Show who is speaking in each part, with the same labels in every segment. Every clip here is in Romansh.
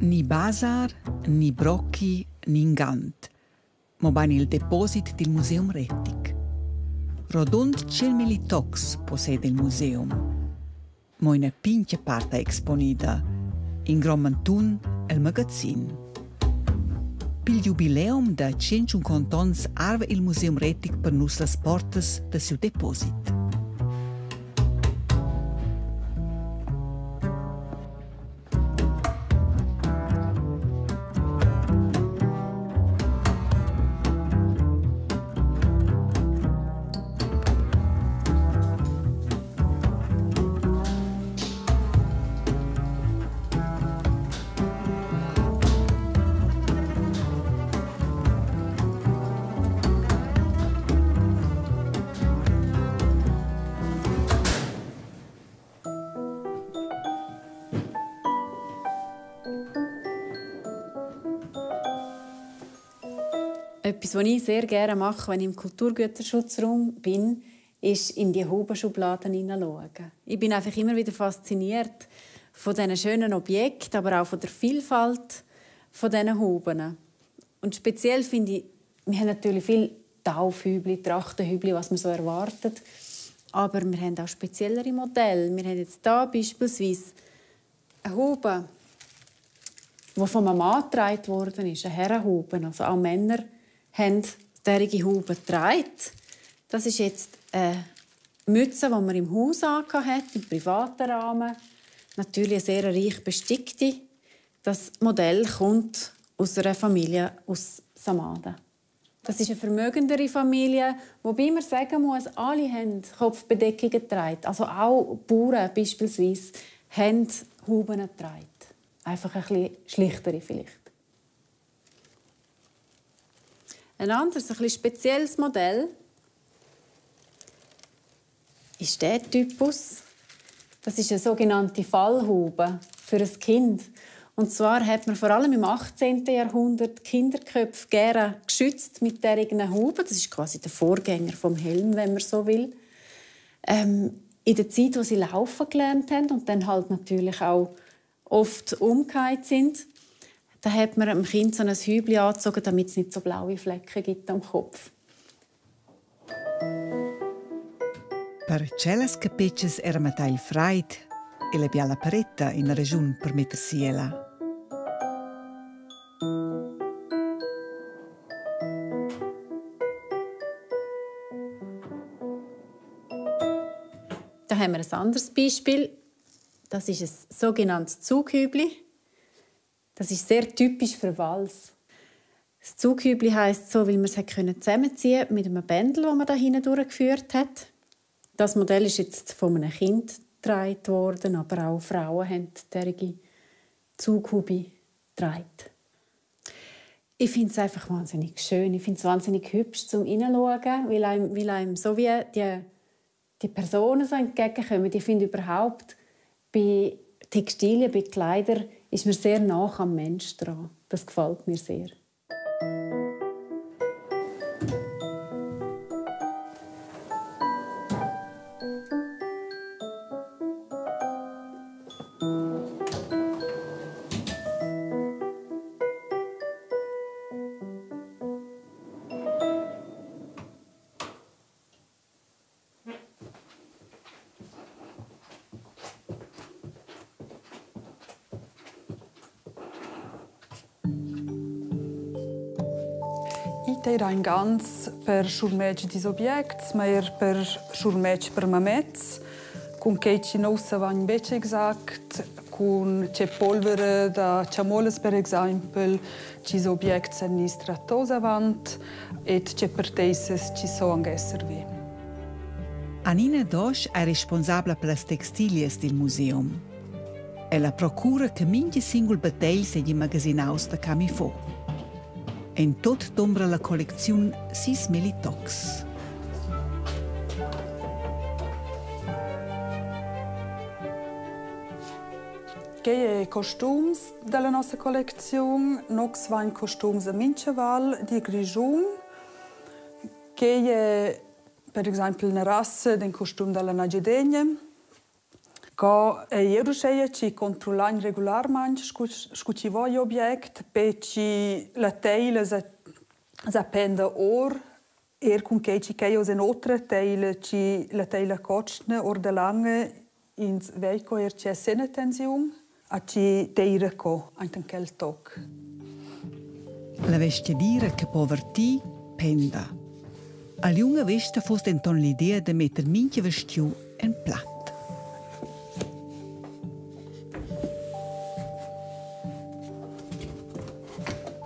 Speaker 1: Ni bazar, ni brocchi, ni ingant, mobein il deposit dil Museum retic. Rodund tschelmilli tocs posseda il museum. Mo ina pintga part ei exponida, in grond mantun el magazin. Pil giubileum da 150 onns arva il Museum retic per nus las portas da siu deposit.
Speaker 2: Etwas, was ich sehr gerne mache, wenn ich im Kulturgüterschutzraum bin, ist in die Hubenschubladen hineinschauen. Ich bin einfach immer wieder fasziniert von diesen schönen Objekten, aber auch von der Vielfalt von diesen Huben. Und speziell finde ich, wir haben natürlich viel Taufhübli, Trachtenhübli, was man so erwartet. Aber wir haben auch speziellere Modelle. Wir haben jetzt hier beispielsweise eine Haube, die von einem Mann getragen worden ist, eine Herrenhaube. Also auch Männer haben solche Hauben getragen. Das ist jetzt eine Mütze, die man im Haus hat, im privaten Rahmen. Natürlich eine sehr reich bestickte. Das Modell kommt aus einer Familie aus Samada. Das ist eine vermögendere Familie, wobei man sagen muss, alle haben Kopfbedeckungen getragen. Also auch Bauern beispielsweise haben Hauben getragen. Einfach ein bisschen schlichtere vielleicht. Ein anderes, ein bisschen spezielles Modell ist der Typus. Das ist eine sogenannte Fallhaube für ein Kind. Und zwar hat man vor allem im 18. Jahrhundert Kinderköpfe gerne geschützt mit derartigen Hauben. Das ist quasi der Vorgänger vom Helm, wenn man so will. In der Zeit, wo sie laufen gelernt haben und dann halt natürlich auch oft umgekehrt sind, da hat man dem Kind so ein Hübli angezogen, damit es nicht so blaue Flecken gibt am Kopf.
Speaker 1: Per tschellas capetschas era matei il freid e la biala paretta ina raschun per metter si ella.
Speaker 2: Da haben wir ein anderes Beispiel. Das ist ein sogenanntes Zughübli. Das ist sehr typisch für Wals. Das Zughübli heisst so, weil man es zusammenziehen konnte mit einem Bändel, das man da hinten durchgeführt hat. Das Modell ist jetzt von einem Kind getragen worden, aber auch Frauen haben derige Zughübli getragen. Ich finde es einfach wahnsinnig schön. Ich finde es wahnsinnig hübsch zum Hineinschauen, weil einem so wie die Personen so entgegenkommen. Ich finde überhaupt, bei Textilien, bei Kleidern ist man sehr nah am Mensch dran. Das gefällt mir sehr.
Speaker 3: I era ingants per schurmetg dis objects, ma er per schurmetg per mamets, cun quei chi non savan betg exact, cun che polvere da chamolas per exaimpel, chi objects èn nis trattos avant et che perteisses chi so anche esser vi.
Speaker 1: Anina Dosch è responsabla per las textilias dil museum. Ella procura che mintga singul bategl seigi magasinaus da Camifo. En tot dumbra la collecziun 6.000 tocs.
Speaker 3: Quei è costums dalla nostra collecziun. Nox vain costums a Minchaval di Grischun. Quei è per exempel una rassa den costum dalla Nagedegna. Co è Jeruscheia ci controllagn regularmaing scu scu chi vo i'object, be chi la teila sa sa penda our, eir cun quai chi ch'eir hoz ün'otra teila chi la teila cotschna our da langa ins vei co eir chi es sena tensiun a chi d'eira co aint in quel toc.
Speaker 1: La vestgadira che po vertir penda. A liunga vesta fuss denton l'idea da metter mintga vestgiu en plat.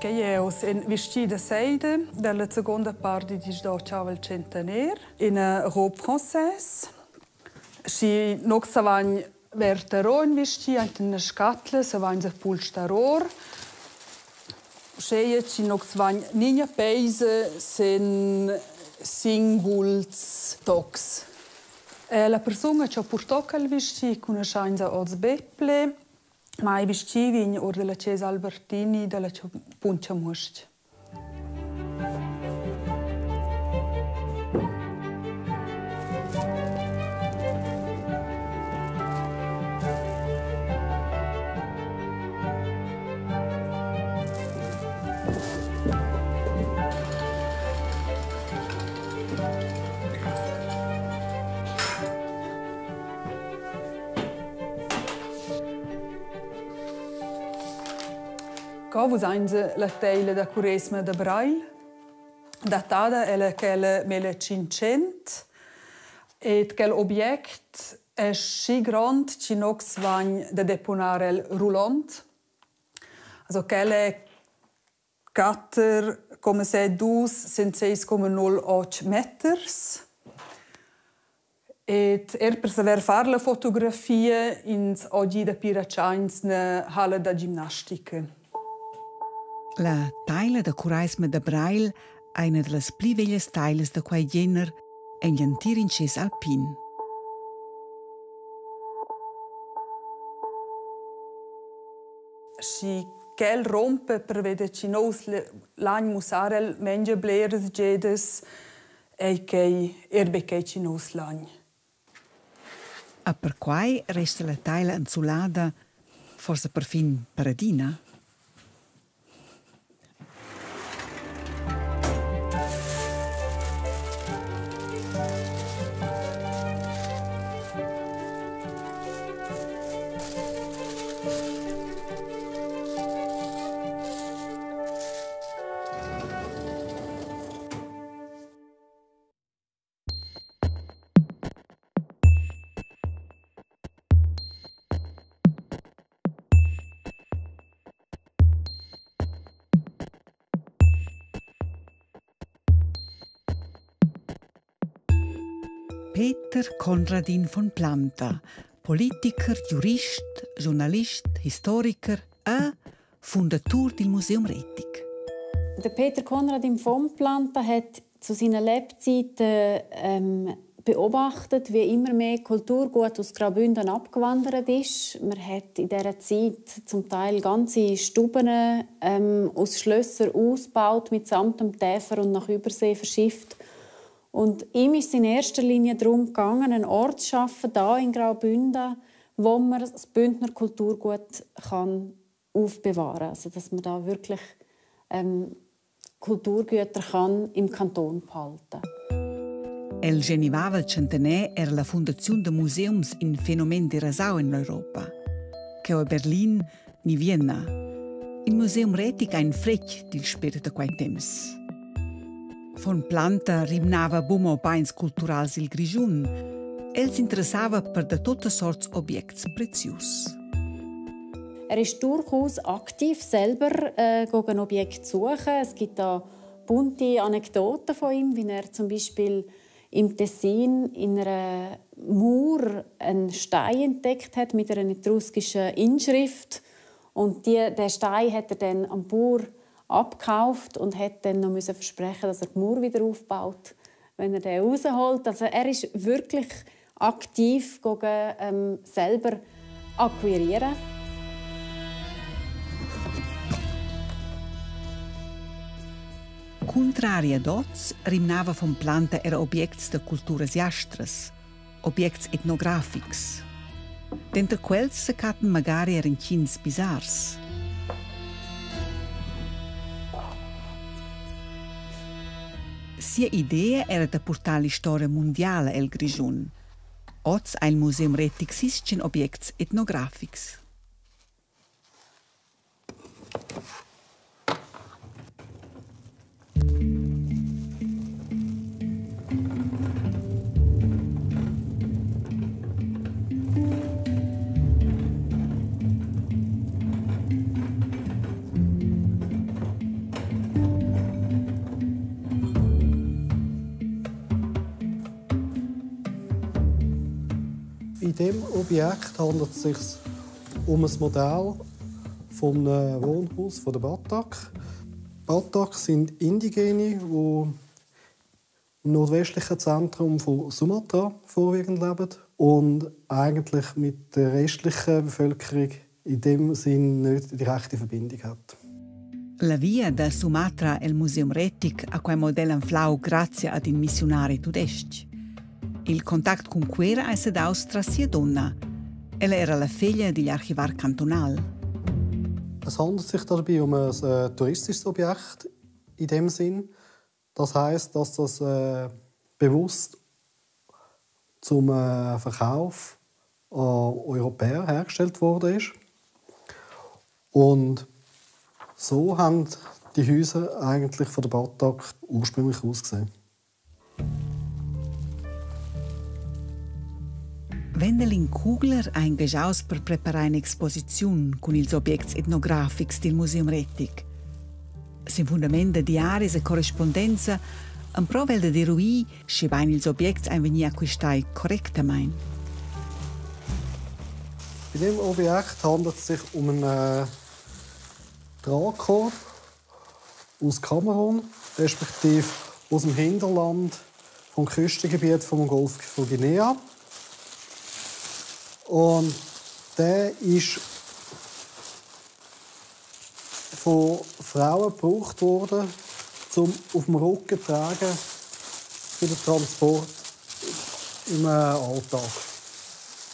Speaker 3: Quei è oz in vestgì da seida dalla seconda part di disdotgavel tschentaner, ina robe française. Schi nox savagn verterò in vestgì aint in üna scatla, savains a pulstar or. Uscheia chi nox vagn nigna peisa sen singuls tocs. La persuna chi ho purtò quel vestgì cunaschainsa hoz be ple, ma il vestgì vegn our da la chesa Albertini da la Punt Chamues-ch. Co vus aint la teila da curesma da Brail? Datada ella quella 1500 et quel object es schi grond chi nox vagn da deponar el rulond. Also quel è 4,2 sind 6,08 meters. Ed er per saver far la fotografia ins ho gì dapi ratschains 'na halla da gimnastica.
Speaker 1: La taila da curaisma da Brail è ina da las pli veglias tailas da quai gener en l'entir intschess alpin.
Speaker 3: Schi quel rompe preveda chi nous lain mussar el mengia bleras gedas ei quei er be quei chi nus lain.
Speaker 1: E perquai resta la taila enzulada forsa perfin per adina. Peter Conradin von Planta, politiker, giurist, giurnalist, historiker e fundatur dil Museum Retic.
Speaker 2: Der Peter Conradin von Planta hat zu seinen Lebzeiten beobachtet, wie immer mehr Kulturgut aus Graubünden abgewandert ist. Man hat in dieser Zeit zum Teil ganze Stuben aus Schlössern ausgebaut, mitsamt dem Täfer und nach Übersee verschifft. Und ihm ist es in erster Linie darum gegangen, einen Ort zu schaffen, da in Graubünden, wo man das Bündner Kulturgut kann aufbewahren kann. Also, dass man da wirklich Kulturgüter kann im Kanton behalten.
Speaker 1: El genivava il tschentaner era la fundaziun da museums in fenomen derasau en l'Europa. Cheu a Berlin ni Vienna. Il Museum Retic ha in fretg dil spiert da quei temps. Von Planta rimnava bumo beins culturals il Grischun. El s'interessava per da tuttas sorts objects prezius.
Speaker 2: Er ist durchaus aktiv selber gegen Objekte suchen. Es gibt da bunte Anekdoten von ihm, wie er zum Beispiel im Tessin in einer Mauer einen Stein entdeckt hat mit einer etruskischen Inschrift. Und den Stein hat er dann am Bauer abgekauft und hat dann noch müssen versprechen, dass er die Mauer wieder aufbaut, wenn er den rausholt. Also er ist wirklich aktiv gegen, selber akquirieren.
Speaker 1: Cuntrari ad oz rimnava von Planta era objects da culturas jastras, objects etnografics. Denter quels secattan magari er entgins bizars. Sia idea era da purtar l'istoria mundiala el Grischun. Oz ha il Museum Retic sis objects etnografics.
Speaker 4: In diesem Objekt handelt es sich um ein Modell vom Wohnhaus von der Batak. Batak sind Indigene, die im nordwestlichen Zentrum von Sumatra vorwiegend leben und eigentlich mit der restlichen Bevölkerung in dem Sinn nicht die direkte Verbindung hat.
Speaker 1: La via da Sumatra el Museum Retic ha quei model anflau grazia ad in missiunari tudestg. Il contact cun Cuera ei sedaus tras sia dunna. Ella era la feglia digl archivar cantonal.
Speaker 4: Es handelt sich dabei um ein touristisches Objekt in dem Sinn. Das heißt, dass das bewusst zum Verkauf an Europäer hergestellt worden ist. Und so haben die Häuser eigentlich von der Batak ursprünglich ausgesehen.
Speaker 1: Wendelin Kugler ha engaschaus per preparar in'exposiziun cun ils objects etnografics dil Museum Retic. Sin fundament da diaris e correspondenza emprova el da deruir, schebein ils objects ein vegni acquistai correctamein.
Speaker 4: Bei diesem Objekt handelt es sich um einen Tragkorb aus Kamerun, respektive aus dem Hinterland vom Küstengebiet vom Golf von Guinea. Und der ist von Frauen gebraucht worden, um auf dem Rücken zu tragen für den Transport im Alltag.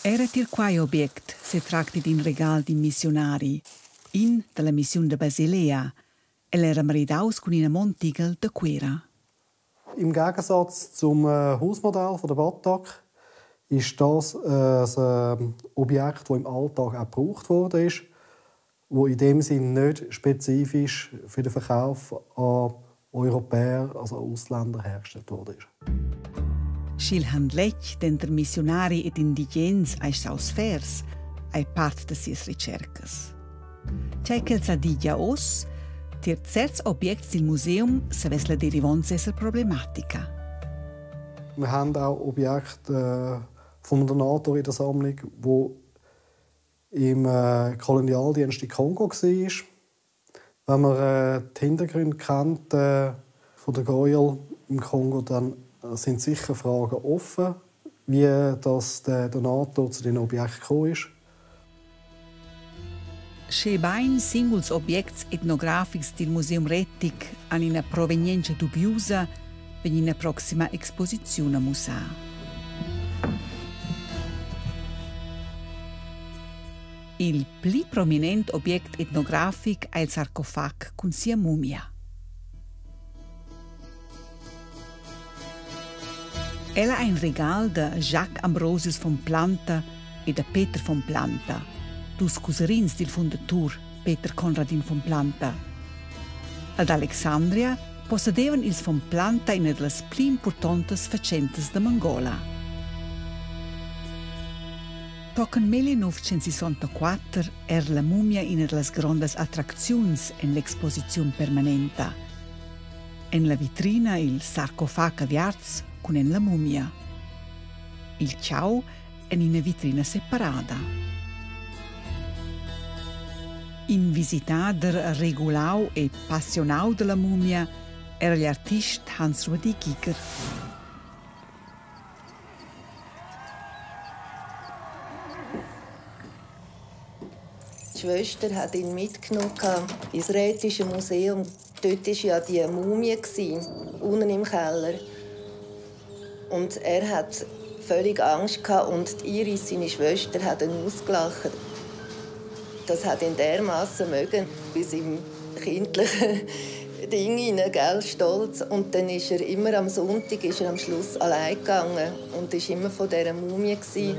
Speaker 1: Era tier quei object setracti d'in regal d'in missionari, in dalla missiun da Basilea. El era maridaus cun ina Montigel da Cuera.
Speaker 4: Im Gegensatz zum Hausmodell von der Batak ist das ein Objekt, das im Alltag auch gebraucht worden ist, wo in dem Sinn nicht spezifisch für den Verkauf an Europäer, also an Ausländer, hergestellt worden ist.
Speaker 1: Sch'il handletg denter missionari ed indigens ei staus fairs, ei part da sias retschercas. Tgei ch'el sa dir gia oz, tier certs objects dil museum savess la derivonza esser problematica.
Speaker 4: Wir haben auch Objekte vom Donator in der Sammlung, wo im Kolonialdienst in Kongo war. Wenn man die Hintergründe kennt von der Gräuel im Kongo, dann sind sicher Fragen offen, wie das der Donator zu den Objekten gekommen ist.
Speaker 1: Schebein singuls objects etnografics dil Museum Retic han ina provenienza dubiusa, vegn ina proxima exposiziun a mussar. Il pli prominent object etnografic ei il sarcofag cun sia mumia. Ella ei in regal da Jacques Ambrosius von Planta e da Peter von Planta, dus cusrins dil fundatur Peter Conradin von Planta. Ad Alexandria possedevan ils von Planta ina dallas pli impurtontas fatschentas da Mangola. Tochen 1964 era la mumia ina dallas grondas attracziuns en l'exposiziun permanenta. En la vitrina il sarcofag aviarts cun en la mumia. Il tgau en ina vitrina separada. In visitader regulau e passionau dalla mumia era igl artist Hans-Rudi Giger.
Speaker 5: Die Schwester hat ihn mitgenommen ins Rätische Museum. Dort war ja die Mumie, unten im Keller. Und er hat völlig Angst gehabt und die Iris, seine Schwester, hat ihn ausgelacht. Das hat ihn dermaßen mögen, bis im kindlichen Ding hinein, gell, stolz. Und dann ist er immer am Sonntag, ist er am Schluss allein gegangen und ist immer von dieser Mumie gsi.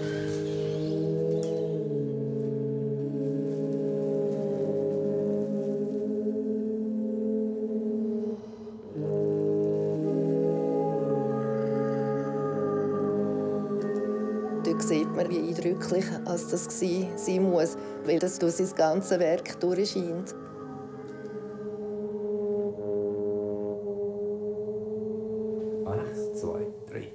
Speaker 5: Dort sieht man, wie eindrücklich das gsi sein muss, weil das durch sein ganzes Werk durchscheint.
Speaker 6: Eins, zwei, drei.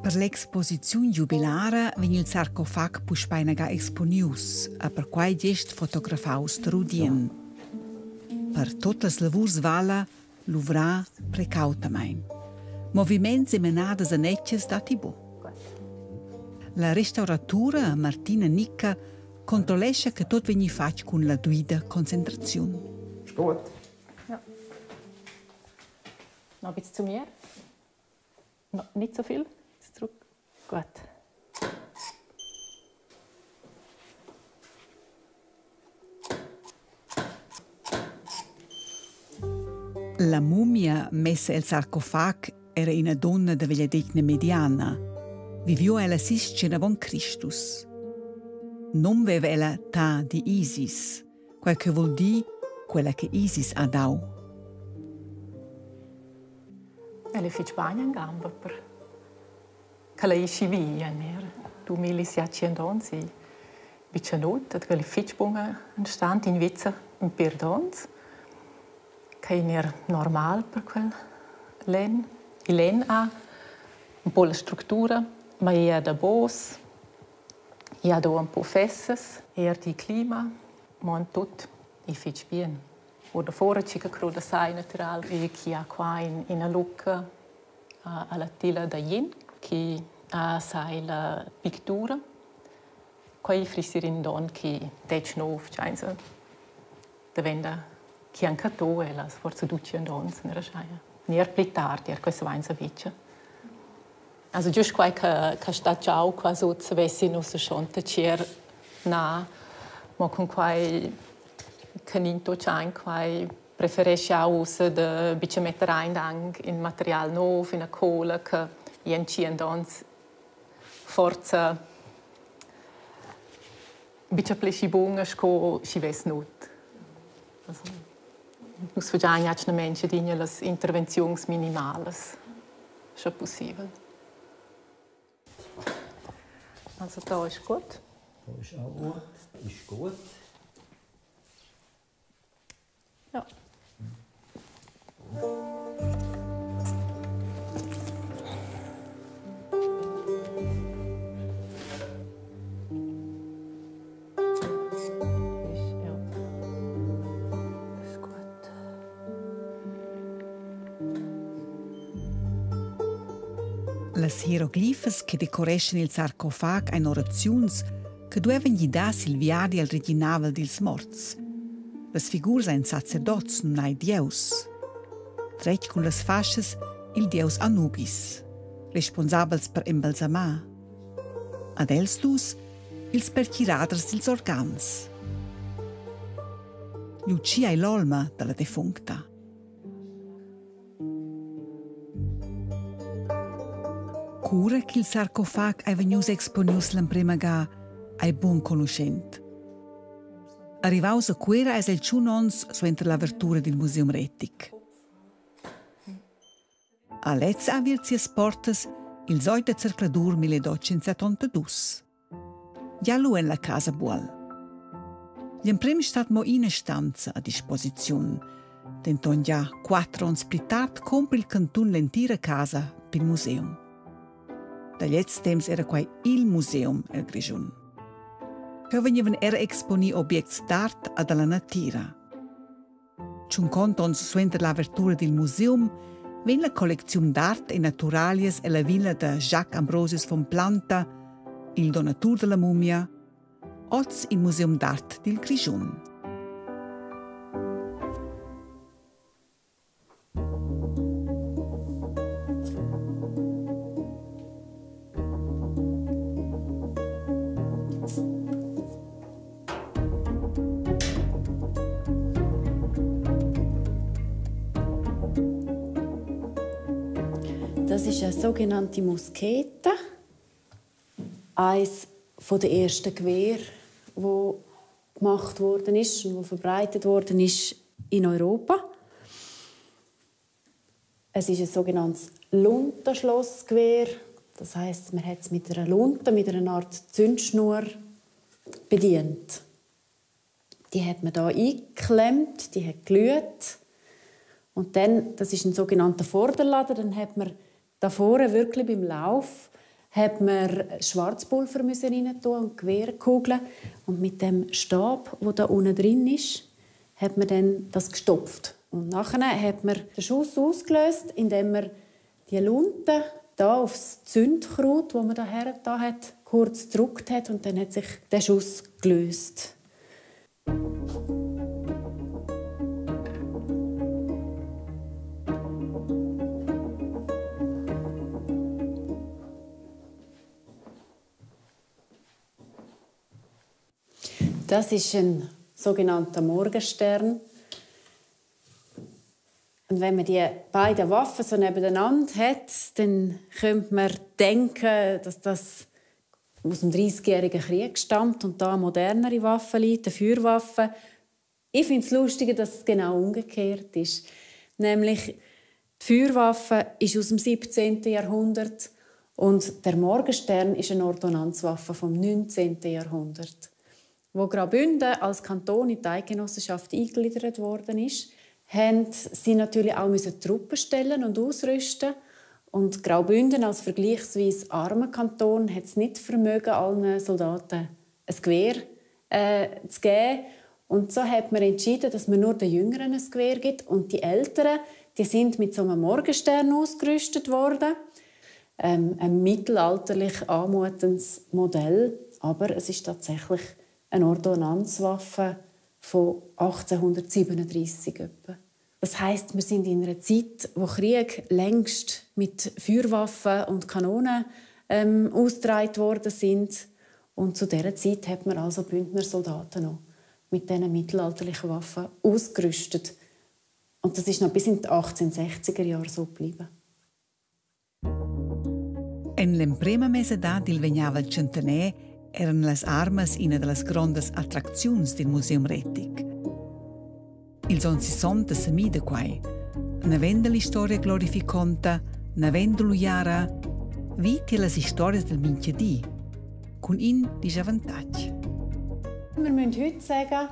Speaker 1: Per l'exposiziun giubilara vegn il sarcofag puspei inaga exponius e perquei gest fotografaus da rudien. Per tuttas lavurs vala luvrar precautamein. Moviments e menadas anetgas datti buc. La restauratura Martina Nicca controllescha che tot vegni fatg cun la duida concentraziun.
Speaker 6: Ist gut.
Speaker 7: Ja. Noch ein bisschen zu mir. No, nicht so viel. Jetzt zurück. Gut.
Speaker 1: La mumia messa el sarcofag era ina donna da vegliadetgna mediana. Viviu ella sis tschien avon Cristus. Num veva ella ta di Isis, quel che vul dir quella che Isis ha dau.
Speaker 7: El è fitg bain en gamba per che la ischi via ner 2700 ons e bicenut, et quel è fitg bun en stand in vizza in per dons, che è normal per quel len. Il len ha un po' la struttura, ma è da bos, i ha do un po' fesses, er di clima, ma en tut è fitg bien. Oder fora ci che croda sai natural e chi ha qua in ina lucca alla tila da yin chi ha sai la pictura. Quei frisir in don chi dec nov chainsa davenda chi han catto e las forza duci and ons nella schaia. Nier pli tard, er questa vainsa vicia. Also giust quai che che sta giau qua sut savessi nus schon tacer na, ma cun quai che nin tot ein quai preferesce jau ussa da bice metter aint anc in material nov, ina cola che ien tschient onns forza bice pli schi bunga sco schi vess nut. Also, nus fagiain atgnamaing adina las intervenziuns minimalas, sche pussibel. Also da ist gut.
Speaker 6: Da ist auch gut. Ist gut.
Speaker 7: Ja.
Speaker 5: Ist gut.
Speaker 1: Las hieroglifas che decoreschan il sarcofag ein oraziuns che duevan gidar sil viadi al reginavel dils morts. Las figuras ein sacerdots, numnai dieus. Dretg cun las faschas il dieus Anubis, responsabels per embalsamar. Ad els dus ils pertgiraders dils organs. Lucia ei l'olma dalla defuncta. Cura ch'il sarcofag ei vegnius exponius l'emprema ga, ei buc enconuschent. Arrivaus a Cuera eis el tschun onns suenter l'avertura dil Museum Retic. A lez ha aviert sias portas ils 8 da zercladur 1872. Gia lu en la casa Bual. Gl'emprem stat mo ina stanza a disposiziun. Denton gia quatter onns pli tard cumpra il cantun l'entira casa pil museum. Da gliez temps era quei il museum el Grischun. Cheu vegnevan era exponi objects d'art e dalla natira. Tschuncont onns suenter l'avertura dil museum vegn la collecziun d'art e naturalias ella villa da Jacques Ambrosius von Planta, il donatur dalla mumia, oz il Museum d'art dil Grischun.
Speaker 2: Das ist eine sogenannte Muskete. Eines der ersten Gewehre, wo gemacht worden ist und wo verbreitet worden ist in Europa. Es ist ein sogenanntes Luntenschlossgewehr. Das heißt, man hat es mit einer Lunte, mit einer Art Zündschnur bedient. Die hat man da eingeklemmt, die hat glüht. Und dann, das ist ein sogenannter Vorderlader, dann hat man da vorne wirklich beim Lauf hat man Schwarzpulver müssen rein tun und Gewehrkugeln. Und mit dem Stab, wo da unten drin ist, hat man dann das gestopft. Und nachher hat man den Schuss ausgelöst, indem man die Lunte da aufs Zündkraut, wo man da her da hat, kurz gedrückt hat und dann hat sich der Schuss gelöst. Das ist ein sogenannter Morgenstern. Und wenn man die beiden Waffen so nebeneinander hat, dann könnte man denken, dass das aus dem 30-jährigen Krieg stammt und da eine modernere Waffe liegt, eine Feuerwaffe. Ich finde es lustig, dass es genau umgekehrt ist. Nämlich, die Feuerwaffe ist aus dem 17. Jahrhundert und der Morgenstern ist eine Ordonnanzwaffe vom 19. Jahrhundert. Wo Graubünden als Kanton in die Eidgenossenschaft eingegliedert worden ist, haben sie natürlich auch Truppen stellen und ausrüsten. Und Graubünden als vergleichsweise armer Kanton hat es nicht vermögen, allen Soldaten ein Gewehr zu geben. Und so hat man entschieden, dass man nur den Jüngeren ein Gewehr gibt. Und die Älteren, die sind mit so einem Morgenstern ausgerüstet worden. Ein mittelalterlich anmutendes Modell, aber es ist tatsächlich eine Ordonnanzwaffe von 1837 etwa. Das heisst, wir sind in einer Zeit, wo Krieg längst mit Feuerwaffen und Kanonen ausgetragen worden sind. Und zu dieser Zeit hat man also Bündner Soldaten noch mit diesen mittelalterlichen Waffen ausgerüstet. Und das ist noch bis in die 1860er Jahre so geblieben.
Speaker 1: En l'emprema mesadad dil vegnavel tschentaner eran las armas ina dallas grondas attracziuns dil Museum Retic. Ils onns sissonta semida quei. Naven dall'istoria glorificonta, naven dall'uiara, vi tier las historias del mintgadi, cun in disavantatg.
Speaker 2: Wir müssen heute sagen,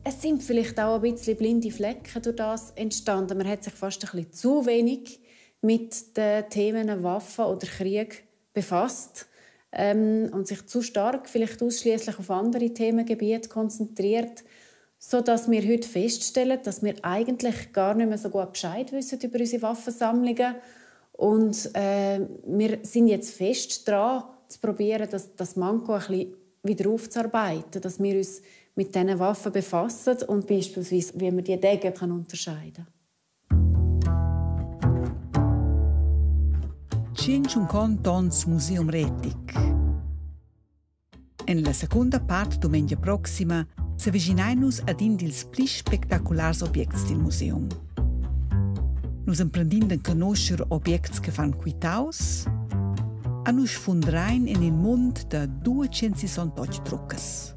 Speaker 2: es sind vielleicht auch ein bisschen blinde Flecken durch das entstanden. Man hat sich fast ein bisschen zu wenig mit den Themen Waffen oder Krieg befasst und sich zu stark vielleicht ausschließlich auf andere Themengebiete konzentriert, sodass wir heute feststellen, dass wir eigentlich gar nicht mehr so gut Bescheid wissen über unsere Waffensammlungen. Und wir sind jetzt fest dran, zu probieren, das Manko ein bisschen wieder aufzuarbeiten, dass wir uns mit diesen Waffen befassen und beispielsweise, wie man die Degen unterscheiden kann.
Speaker 1: 150 onns Museum Retic. En la secunda part domengia proxima s'avvicinai nus ad in dils pli spectaculars objects dil museum. Nus emprendin d'enconoscer objects che fan quitaus, a nus sfundrain en il mund da 268 truccas.